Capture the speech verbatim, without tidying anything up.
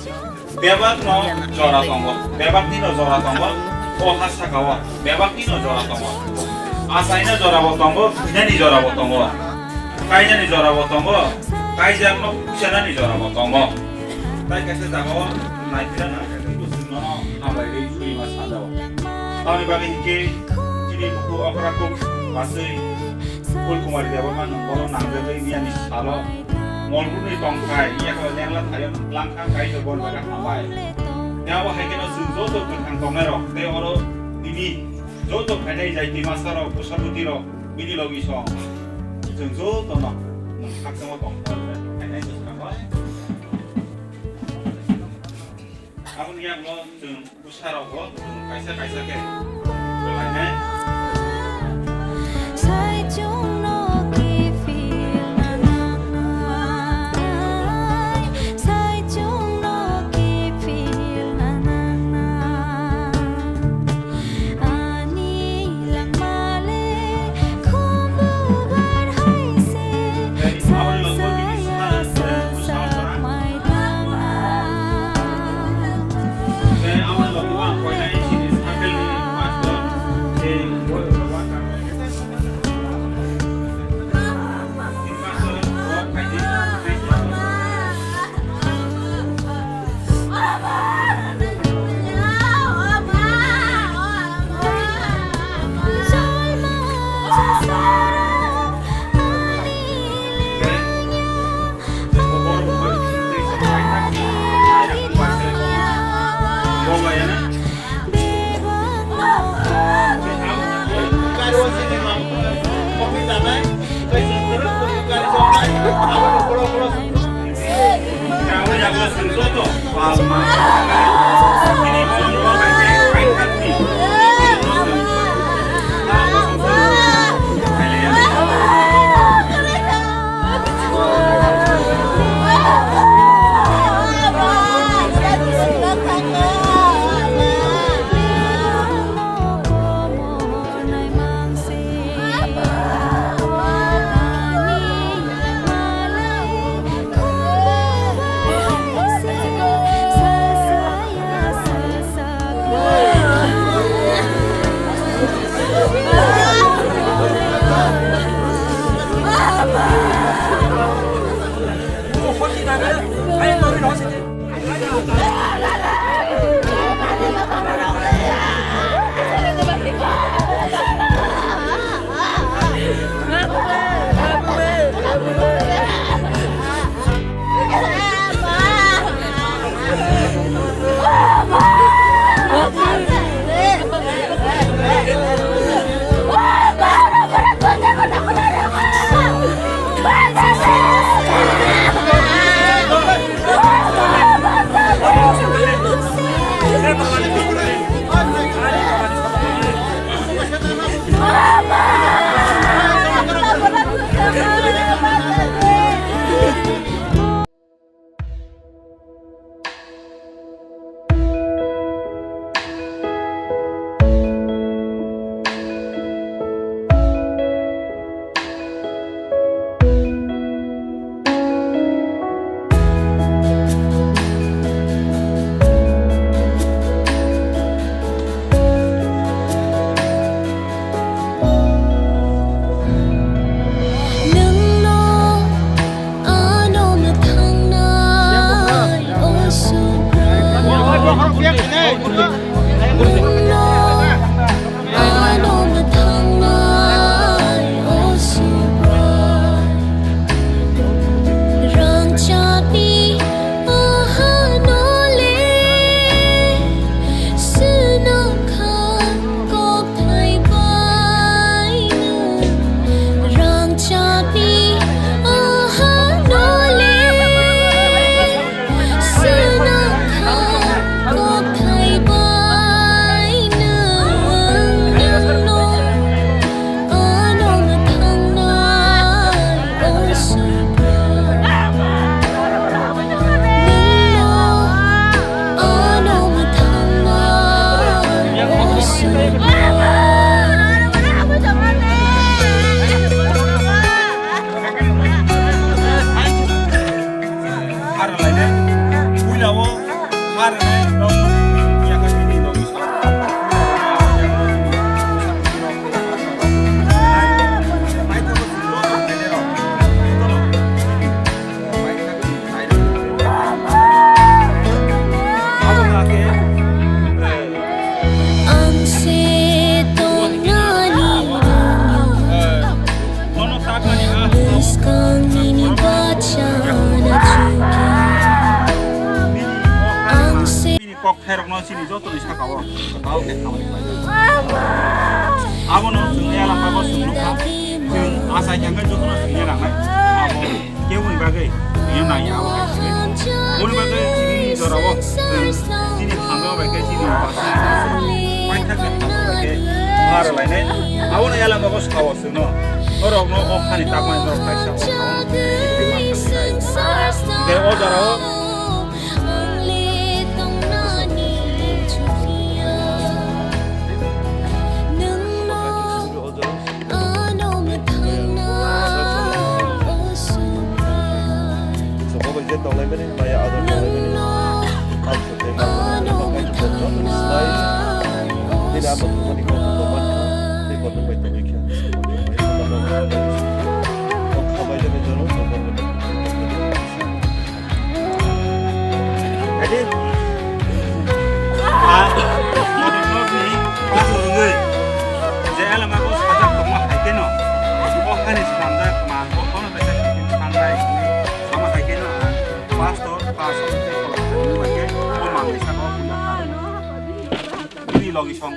Bebak no jora tongo, bebak ni no jora tongo, o ha saka o bebak ni no jora tongo. Asai no jora bo tongo, khuinani jora bo tongo, kainani jora bo tongo, kaijak no kuchanani jora bo tongo. Tai kaisa jaga o naikira na, no hambai ri suri ma sajao. Tamni bagwi hinkhe chini buku okra kuk basui Phul Kumari Debbarma nwng bono nangjagwi miyani salo Molbuni tongthai yakho lengla thaio langkha kaitor bon baga hambai. Yabo hai kheno chwng joto kwthang tongnai rok tei oro nini joto phainai jai twi masa rok bwsa bwtwi rok bini logi song. Chwng joto no nwng khakchangma tong phainai bwskango. Aboni yakno chwng bwsarokbo kaisa kaisa khe kwlainai. Ang se tongnani bwskang nini bachana chukya. Ang se Bini kok thairokno chini jotoni sakao kwtal khe khamani khlaijak. Abono chwng yalama bo chwng nukha, chwng achai thangkhe jotono chwng ya nangnai. Abo keboni bagwi chwng ya nangya abo khe chwng. Boni bagwi chini jorao chwng chini hamjak bai khe chini bachwi paithak khe hamjak bai khe ma rwlainai. Abono yalama bo sao chwngno. Norokno o hani takmani norok kaisa o sao. Tei o jorao Adi, a, modern nokni pastor wngwi je elama ko sajak tongma hai keno, o hani swnamjak ma, o kono kaisa swnamjak thangnai hwnwi sama hai keno ang pastor, pastor tei kolok tongmani bai khe o manwi saka o puila kha. Bini logi song.